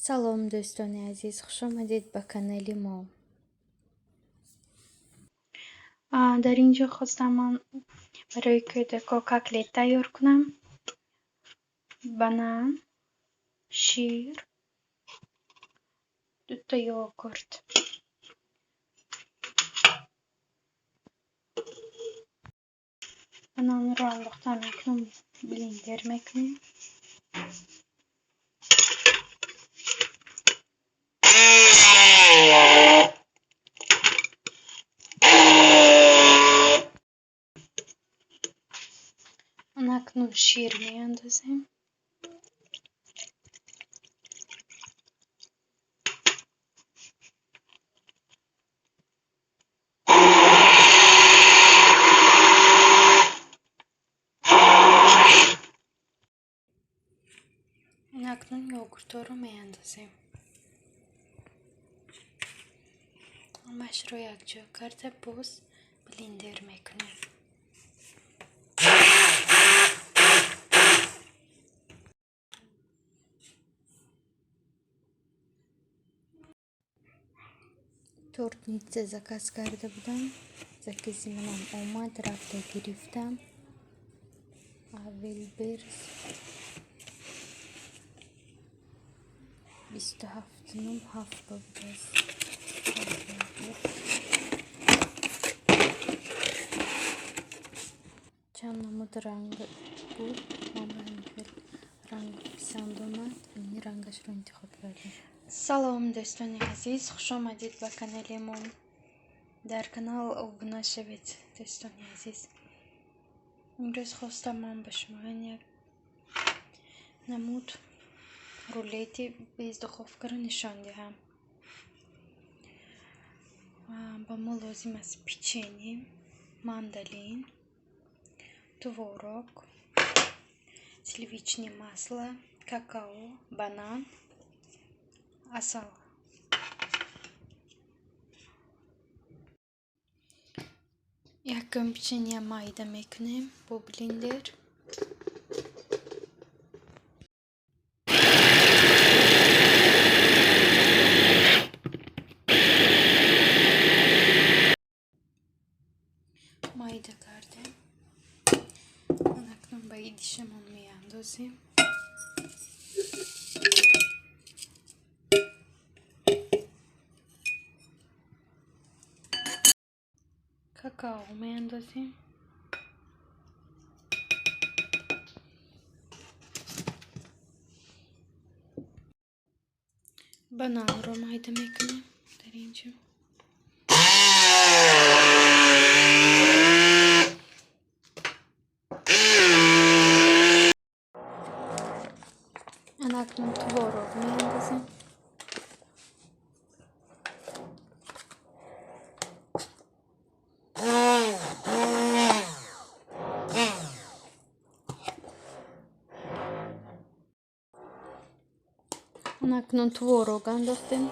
Салом, дӯстони азиз, хушомадед ба канали мо. Дар ин ҷо хостам ман барои кӯдако котлет тайёр кунам. Банан, шир, дута йогурт. Бананро андохта мекунам, блендер мекунем. Акнун шир меандозем. Акнун йогуртҳоро меандозем. Ҳамаашро якҷо карда боз блендер мекунем. Торт Ницца заказ карда будам. Закази манам омад, рафта гирифтам. Wildberries 27,07 будааст. Чанд намуд ранг буд. Ман ба ҳамин хел ранг писанд омад. Ҳамин рангашро интихоб кардам. Салом, дӯстони азиз, хушомадед ба канали мо. Дар канал обуна шавед, дӯстони азиз. Имрӯз хостам ман ба шумо як намуд рулети без духовкаро нишон диҳам. Ба мо лозим аст печенье, мандалин, творог, сливочное масло, какао, банан, асал. Якум печенье майда мекунем бо блендер. Майда кардем. Акнун ба идишамон меандозем. Какао меандозем. Бананро майда мекунем дар инҷо. Акнун творог меандозем. Акнун творог андохтем.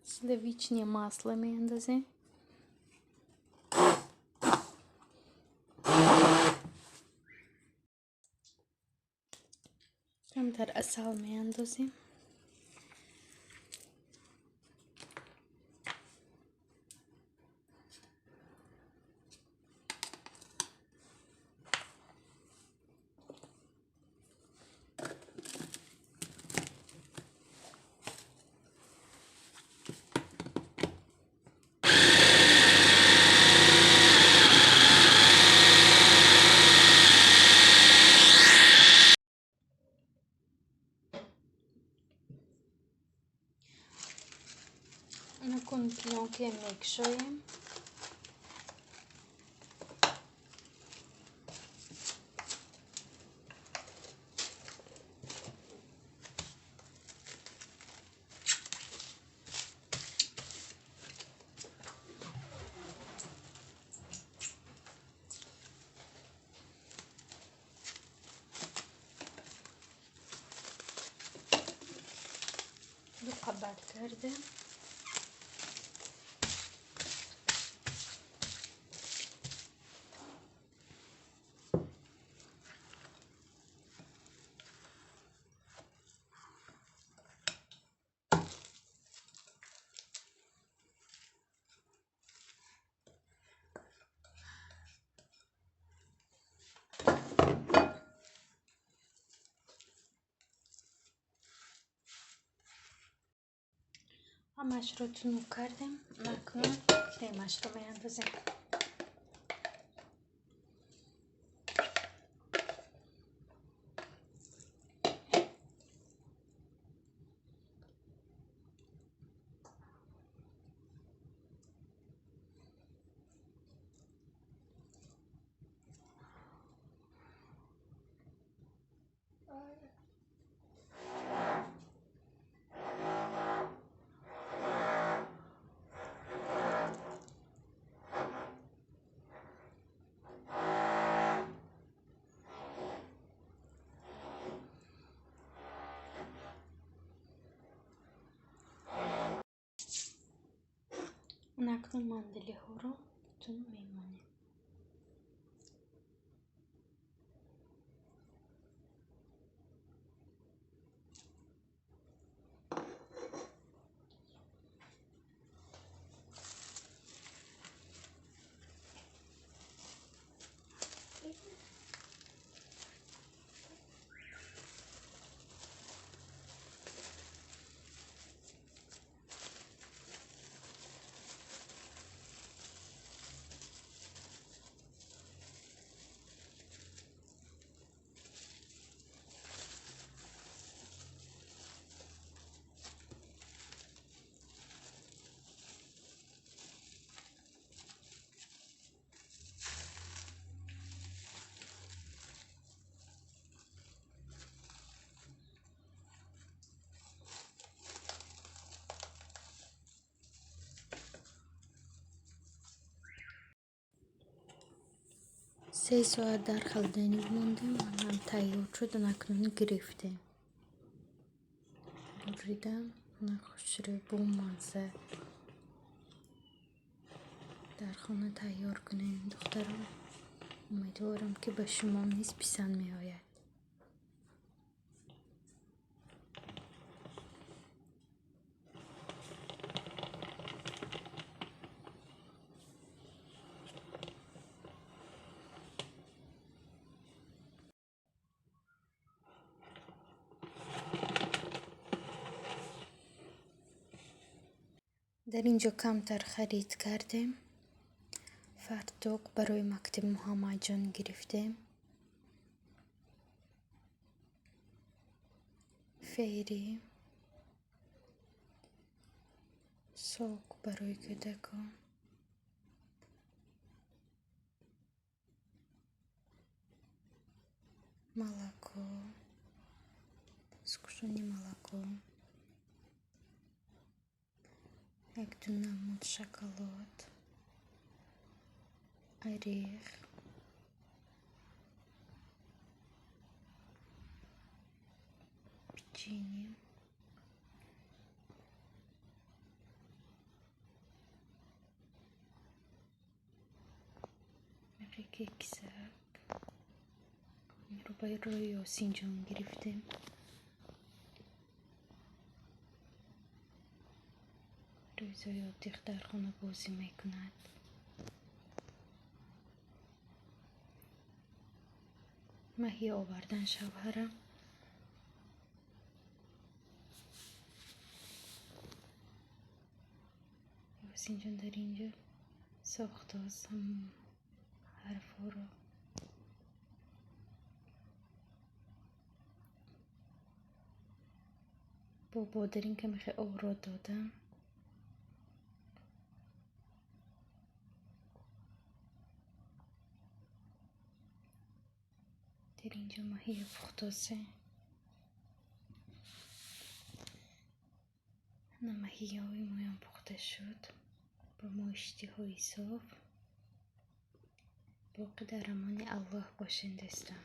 Сливочное масло меандозем. Камтар асал меандозем. Акнун плёнкаям мекушоем. Қабат кардем. Ҳамаашро тунук кардем. Акнун кремашро меандозем. Акнун мандалиҳоро тун мемонем. Се соат дар холодильник мондем, ҳам тайёр шуд. Акнун гирифтем. Буридам, хушрӯ, бомазза. Дар хона тайёр кунем, духтарон. Умедворам, ки ба шумо низ писанд меояд. Дар ин ҷо камтар харид кардем. Фартуқ барои мактаби Муҳаммадҷон гирифтем. Фери, сок барои кӯдакон. Молоко, сгущённое молоко. Як ду намуд шоколад, орех, печенье. Кексак. Инро барои Ёсинҷон гирифтем. Рӯзҳои оддиқ дар хона бозӣ мекунад. Маҳӣ овардан шавҳарам. Ёсинҷон дар ин ҷо сохтааст ҳарфҳоро. Бо бодиринг каме обро додам. Дар ин ҷо маҳия пухтосе. Ана маҳияҳои моям пухта шуд бо моиштиҳои соф. Боқӣ дар амони Аллоҳ бошед, дӯстон.